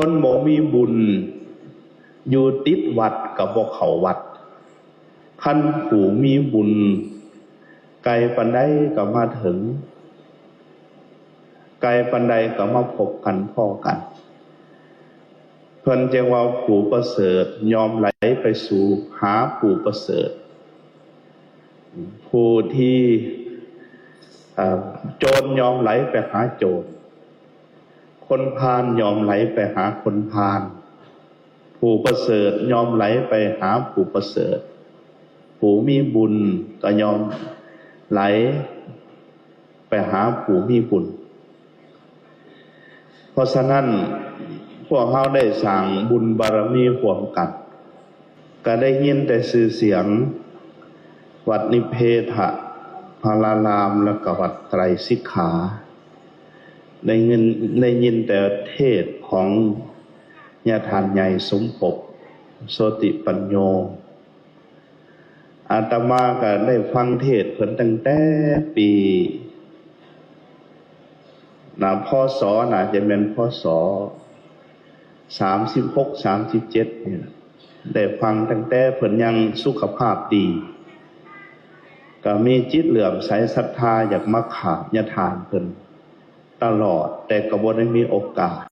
ຄົນບໍ່ມີບຸນ ຢູ່ຕິດວັດກໍບໍ່ເຂົ້າວັດ. ຄັນຜູ້ມີບຸນ ໄກປານໃດກໍມາເຖິງ, ໄກປານໃດກໍມາພົບກັນພໍ້ກັນ. ເພິ່ນຈຶ່ງວ່າ ຜູ້ປະເສີດຍ່ອມໄຫຼໄປສູ່ຫາຜູ້ປະເສີດ. ຜູ້ທີ່ ເອີ່ ໂຈນຍ່ອມໄຫຼໄປຫາໂຈນ, ຄົນພານຍ່ອມໄຫຼໄປຫາຄົນພານ, ຜູ້ປະເສີດຍ່ອມໄຫຼໄປຫາຜູ້ປະເສີດ, ຜູ້ມີບຸນກໍຍ່ອມໄຫຼໄປຫາຜູ້ມີບຸນ. ເພາະສະນັ້ນ ພວກເຮົາໄດ້ສ້າງບຸນບາລະມີຮ່ວມກັນ, ກໍໄດ້ຍິນແຕ່ຊື່ສຽງວັດນິເພທະພາລາລາມ ແລ້ວກໍວັດໄຕຣສິກຂາ, ໄດ້ຍິນ ໄດ້ຍິນແຕ່ເທດຂອງຍາທ່ານໃຫຍ່ສົມພົບ ໂສຕິປັນໂຍ. ອາດຕະມາກໍໄດ້ຟັງເທດເພິ່ນຕັ້ງແຕ່ປີ ນະ ພ.ສ. ໜ້າຈະແມ່ນ ພ.ສ. ສາມສິບຫົກ ສາມສິບເຈັດນີ້ລະ, ໄດ້ຟັງຕັ້ງແຕ່ເພິ່ນຍັງສຸຂະພາບດີ, ກໍມີຈິດເຫຼື້ອມໃສສັດທາຢາກມາຂາບຍາທ່ານເພິ່ນຕະຫຼອດ, ແຕ່ກໍບໍ່ໄດ້ມີໂອກາດ.